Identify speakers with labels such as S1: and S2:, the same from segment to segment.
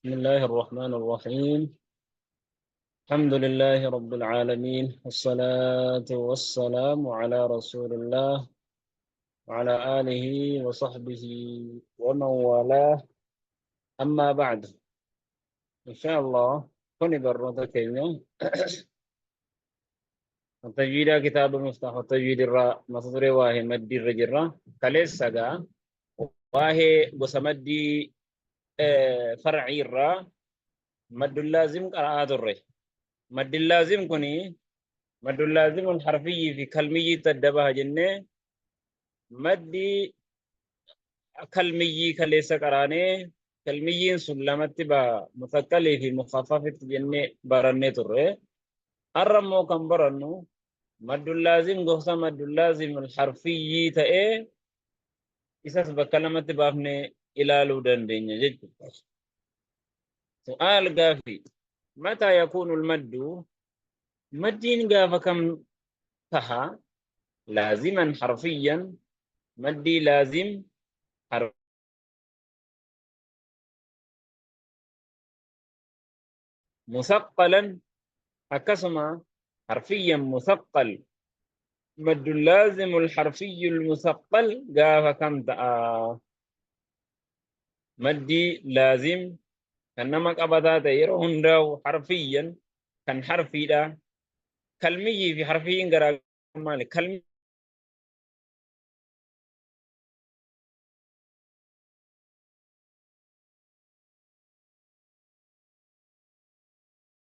S1: بسم الله الرحمن الرحيم. الحمد لله رب العالمين، والصلاة والسلام على رسول الله وعلى آله وصحبه ومن والاه. أما بعد، إن شاء الله كن برنامج كينيا التجويد، كتاب مفتاح التجويد الراء مصدر واهي مد الرجرة كليس سجا واهي قسمدي فرعي الراء مد اللازم قراءة الري. مد اللازم كني مد اللازم الحرفي في كلمية تدبها جنة مد كلمية كليس قراني كلميين سلمت با مثقل في مخفف جنة برنة الري. الرمو كم برنو مد اللازم قصة مد اللازم الحرفي تأي إساس بكلمة بافني إلى دندن جد. سؤال قافي: متى يكون المد مدين قاف كم تها لازما حرفيا؟ مدي لازم حرف مثقلا أكسما حرفيا مثقل. مد اللازم الحرفي المثقل قاف كم تأ مدي لازم كنما قبضات يرون داو حرفيا كان حرفي دا كلمي في حرفيين قرا مالك كلمي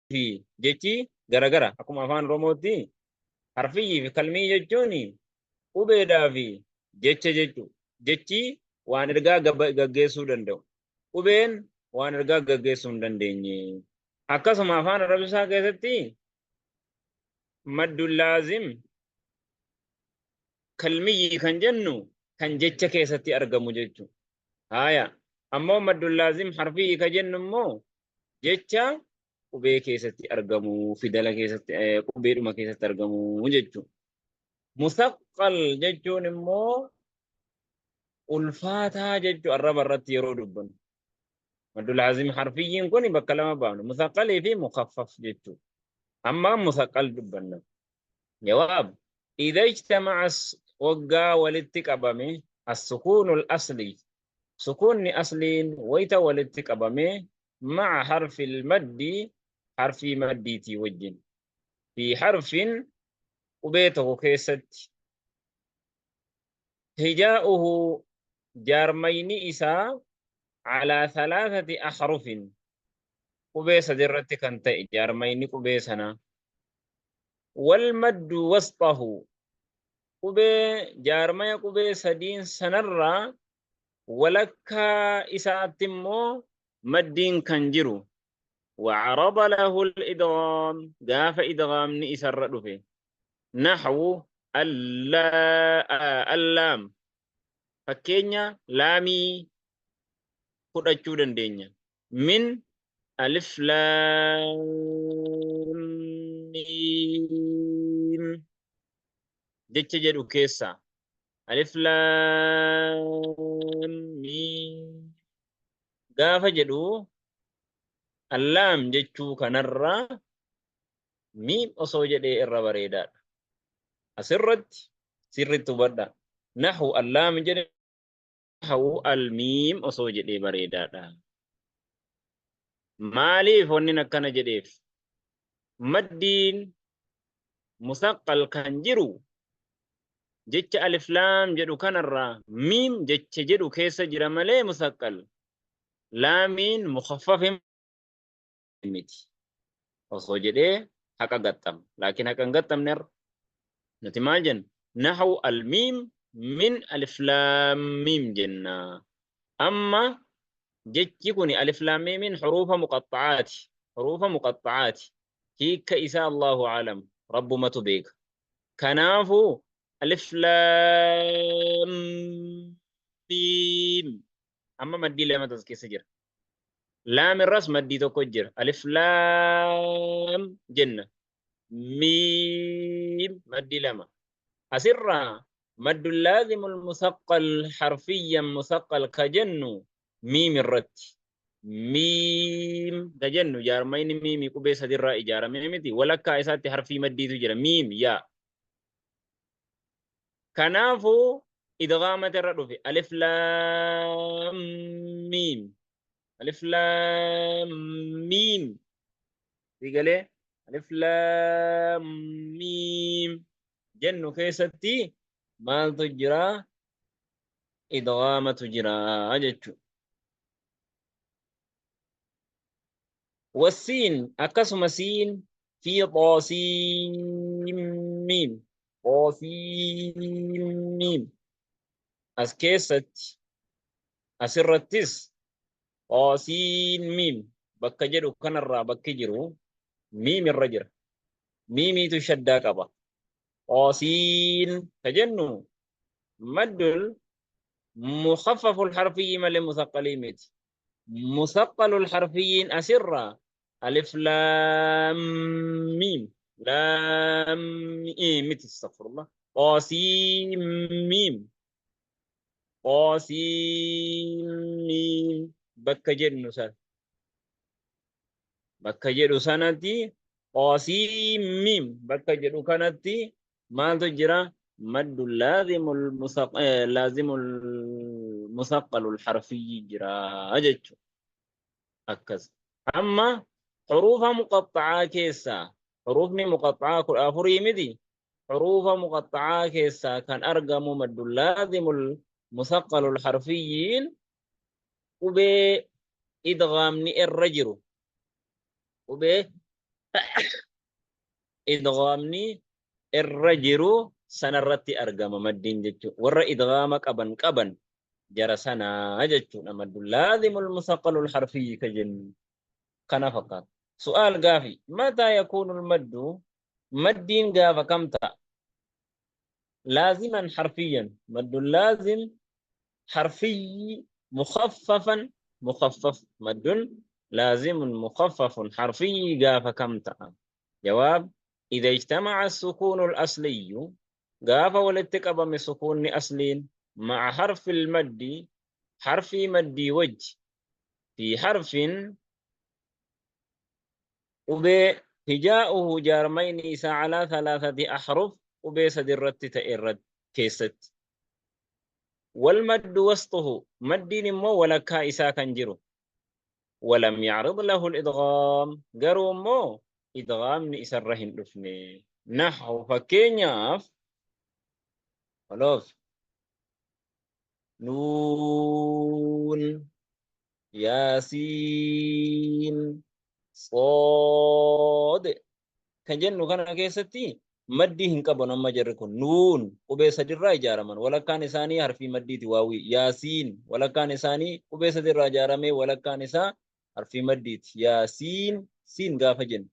S1: في جتي غرا غرا أكو أفان روموتي حرفي في كلمي جتوني وبيدا في جتش جتو جتي وان رجع gaggeessuu danda'u. Qubeen waan ergaa gaggeessuu hin dandeenye. Akkasuma afaan Arabisaa keessatti maddu laazim kalmiyyi kan jennu kan jecha keessatti argamu jechuudha. Haaya, ammoo maddu laazim harfiyyi kan jennu immoo jecha qubee keessatti argamu, fidala keessatti, qubeedhuma keessatti argamu jechuudha. Musaqqal jechuun immoo ulfaataa jechuu arraba irratti yeroo dubbannu. Maddu laazim harfiyyiin kun bakka lama baafna. Musaqqalii fi mukaffaf jechuudha. Amma musaqqal dubbanna. Jawaab: إذا اجتمع waggaa walitti qabame السكون الأصلي سكون أصلين ويتا walitti qabame مع حرف المد حرف مديتي وجن في حرف قبيته كيست هجاؤه جارمين إسا على ثلاثة أحرف قبيس درت كنت جارمين قبيسنا والمد وسطه قبي جارمي قبي سدين سنرى ولك إساتمو مدين كنجرو وعرض له الإدغام قاف إدغام نئسر رفه نحو اللام fakkeenya laamii fudhachuu dandeenya. Min alif laam miim jecha jedhu keessaa alif laam miim gaafa jedhu allaam jechuu kanarra miim osoo jedhee irra bareedaadha. Asirratti sirriitti hubadha. Nahu allaam jedhe nahu almiim osoo jedhee bareedaadha. Maaliif wanni akkana jedheef? Maddiin musaqqal kan jiru jecha alif laam jedhu kanarraa miim jecha jedhu keessa jira malee musaqqal laamiin mukhaffaf miti. Osoo jedhee haqa gaxxama. Laakiin haqa hin gaxxamne irra nuti maal jenna? Nahu almiim min alif laam miim jenna. Amma jechi kun alif laam miimiin huruufa muqaxxacaati. Huruufa muqaxxacaati. Hiika isaa Allahu aalam. Rabbumatu beeka. Kanaafuu alif laam miim amma maddii lamatu as keessa jira. Laam irras maddii tokko jira. Alif laam jenna. Miim maddii lama. Asirraa maddu laazimul musaqqal harfiyyan musaqqal ka jennu miim irratti. Miim ka jennu jaarmayni miimii qubee sadirraa ijaaramee miti, walakkaa isaatti harfii maddiitu jira, miim yaa. Kanaafuu idghaamatu irra dhufe, alif laam miim, alif laam miim. Si galee? Alif laam miim jennu keessatti maaltu jira? Idghaamatu jira jechuudha. Wasiin, akkasuma siin, fi xoosiin miim, xoosiin miim as keessatti, asirrattis xoosiin miim bakka jedhu kanarraa bakki jiru miim irra jira. Miimiitu shaddaa qaba. Xoosiin ka jennu maddul mukhaffaful harfiyyi malee musaqqalii miti. Musaqqalul harfiyyiin asirraa alif laam miim, laam miti, astaghfirullah, xoosiin miim, xoosiin miim bakka jennu sana, bakka jedhu sanatti, xoosiin miim bakka jedhu kanatti maaltu jira? Maddu laazimul musaqqalul harfiyyi jira jechuudha. Akkas. Amma huruufa muqaxxa'aa keessaa, huruufni muqaxxa'aa 14 miti, huruufa muqaxxa'aa keessaa kan argamu maddu laazimul musaqqalul harfiyyiin qubee idghaamni irra jiru, qubee idghaamni irra jiru sanarratti argama maddiin jechuudha. Warra idghaama qaban qaban jara sanaa jechuudha, maddu laazimul musaqqalul harfiyyi ka jennu kana fakkaata. Su'aal, gaafi: mataa yakuunul maddu, maddiin gaafa kam ta'a? Laaziman harfiyyan, maddu laazim harfiyyi mukhaffafan, mukhaffaf, maddun laazimun mukhaffafun harfiyyi gaafa kam ta'a? Jawaab: idha ijtamaca sukuunu al-asliyyu, gaafa walitti qabame sukuunni asliin, maca harfi al-maddi, harfii maddii wajji, fi harfin, qubee, hijaa'uhu, jaarmayni isaa, calaa thalathati ahruf, qubee sadi irratti ta'e irratti keessatti, walmaddu wasxuhu, maddiin immoo walakkaa isaa kan jiru, walam yacrid lahu lidghaam, garuu immoo idghaamni isarra hin dhufne. Naxwu, fakkeenyaaf, خلاص, nuun, yaasiin, sood kan jennu kana keessatti maddii hin qaban. Amma jarri kun nuun qubee sadirraa ijaaraman, walakkaan isaanii harfii maddiiti, waawii. Yaasiin walakkaan isaanii qubee sadirraa ijaaramee, walakkaan isaa harfii maddiiti, yaasiin siin gaafa jennu.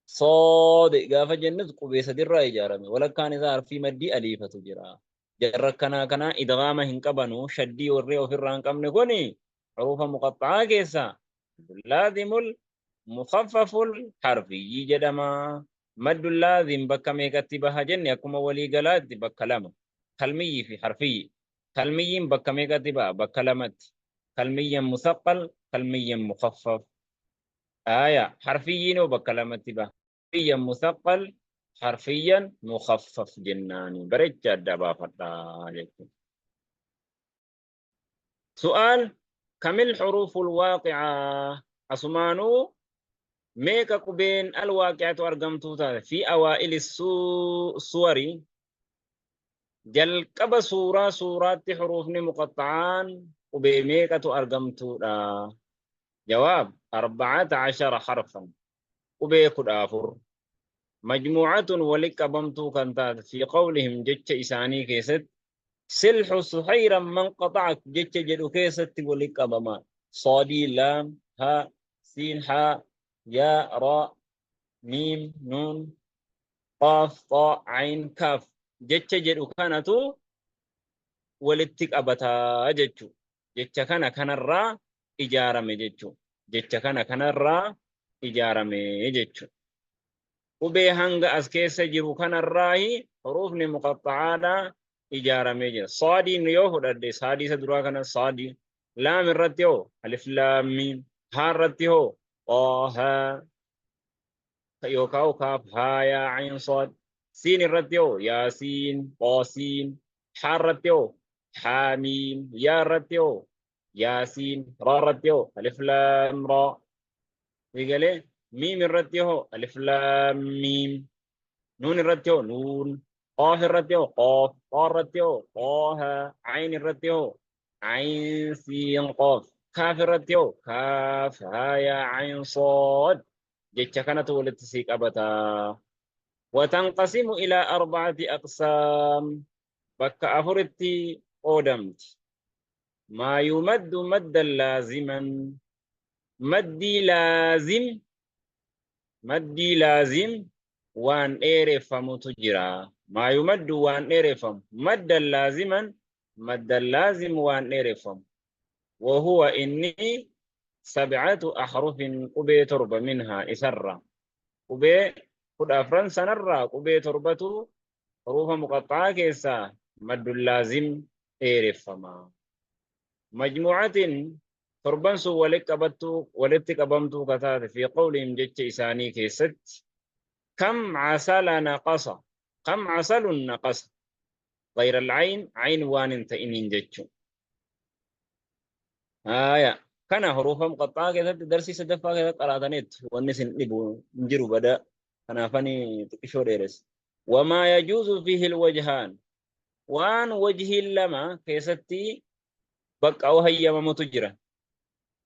S1: Sood gaafa jennus qubee sadirraa ijaarame, walakkaan isaa harfii maddii aliifatu jira. Jarra akkanaa kanaa idghaama hin qabanu. Shaddii warri ofirraa hin qabne kuni huruufa muqaxxa'aa keessaa laazimul mukhaffaful harfiyyi jedhama. Maddu laazim bakka meeqatti baha jenne? Akkuma walii galaatti bakka lama, kalmiyyii fi harfiyyi. Kalmiyyiin bakka meeqatti baha? Bakka lamatti: kalmiyyan musaqqal, kalmiyyan mukhaffaf. Aya, harfiyyiinoo bakka lamatti baha: harfiyyan musaqqal, harfiyyan mukhaffaf jennaani. Bareecha adda baafadhaa jechuudha. Su'aal: kamil xuruuful waaqi'aa, asumaanuu meeqa qubeen alwaaqi'atu argamtuu taate, fi awaa'ili suwari, jalqaba suuraa suuraatti xuruufni muqaxxa'aan qubee meeqatu argamtuudha? Jawaab: 14 harfan, qubee 14, majmuucatun, wali qabamtuu kan taate, fi qawlihim, jecha isaanii keessatti, silxu suhayran man qaxa'ak jecha jedhu keessatti wali qabama. Saadii, laam, haa, siin, haa, yaa, raa, miim, nuun, qaaf, xaa, ayn, kaaf jecha jedhu kanatu walitti qabataa jechu. Jecha kana kanarraa ijaarame jechu. Jecha kana kanarraa ijaarame jechu. Qubee hanga as keessa jiru kanarraahi huruufni muqaxxa'aadha ijaaramee jira. Saadiin yoo fudhadhe, saadii isa duraa kana, saadii laam irratti hoo alif laam miim. Haa irratti hoo xaahaa yookaan kaaf haa yaa ayin saad. Siin irratti hoo yaasiin xaasiin. Haa irratti hoo haamiim. Yaa irratti hoo yaasiin. Raa irratti hoo alif laam raa. Eegalee miim irratti hoo alif laam miim. Nuun irratti hoo nuun. Qaaf irratti hoo qoof. Qaa irratti hoo qooha. Ayin irratti hoo ayin siin qoof. Kaaf irratti hoo kaaf haa yaa ayin sood. Jecha kanatu walitti sii qabata. Watanqasimu ilaa arba'ati aqsaam. Bakka afuritti qoodamti. Maa yumaddu maddan laaziman. Maddii laazim maddii laazim waan dheereffamutu jira. Maa yumaddu waan dheereffamu. Maddan laaziman maddan laazim waan dheereffamu. Wahuwa inni sab'atu ahrufin qubee torba minhaa isarra. Qubee 14 sanarraa qubee torbatu huruufa muqaxxa'aa keessaa maddun laazim dheereffama. Majmuu'atin torban sun walitti qabattuu walitti qabamtuu ka taate fi qawlihim jecha isaanii keessatti kam asala naqasa kam asalun naqasa غير العين عين waan hin ta'iniin jechuun. Haaya kana huruufa muqaxxa'aa keessatti darsii sadaffaa keessatti qaraataniitu wanni isin dhibu hin jiru badaa kanaafani xiqqishoo dheeressa. Wamaa yajuuzu fiihi alwajhaan waan wajhiin lama keessatti baqqa'uu hayyamamutu jira.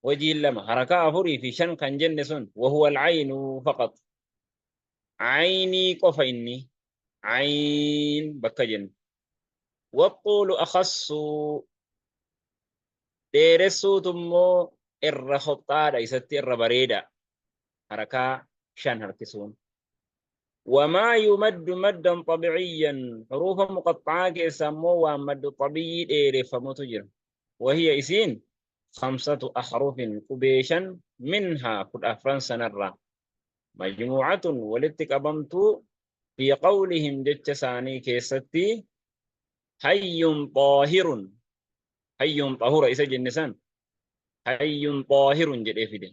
S1: Wajhiin lama harakaa 4 fi 5 kan jenne sun wahuwa al'aynu faqat. Aynii qofa inni ayn bakka jennu. Waxxuulu akhassu dheeressuutu immoo irra hoxxaadha isatti irra bareeda harakaa 5 harkisuun. Wamaa yumaddu maddan xabi'iyyan huruufa muqaxxa'aa keessaa immoo waan maddu xabiyyii dheereffamutu jira. Wahiya isiin khamsatu ahrufin qubee 5 minhaa 14 sanarraa majmuu'atun walitti qabamtuu fi qawlihim jecha isaanii keessatti hayyun xaahirun hayyun xahura isa jenne san hayyun xaahirun jedhee fide.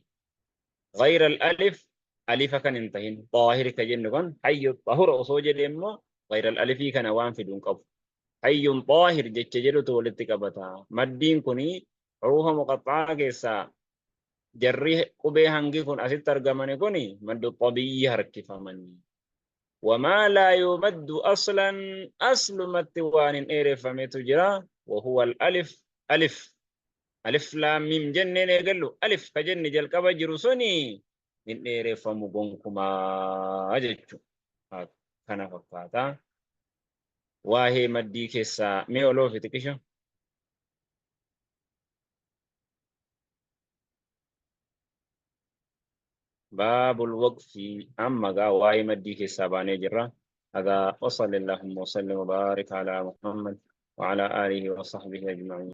S1: Ghayra al-alif alifa kan hin tahin xaahir ka jennu kan hayyu xahura osoo jedhe immoo ghayra al-alifii kana waan fidu hin qabu. Hayyun xaahir jecha jedhutu walitti qabata. Maddiin kuni huruufa muqaxxa'aa keessaa jarri qubee hangi kun asitti argamani kuni maddu xabiyyii harkifamanii. Wamaa laa yumaddu aslan aslumatti waan hin dheereffametu jira. Wahuwa al-alif alif alif laam miim jenneen eegallu alif ka jenne jalqaba jiru suni hin dheereffamu gonkumaa jechu. Kana fakkaata. Waa'ee maddii keessaa mee oloofi xiqisho. Baabul waqfi amma gaa waa'ee maddii keessaa baanee jirra. Hagaa wasalli Allahumma wasallim wa baarik alaa Muhammad wa alaa aalihi wa sahbihi ajma'in.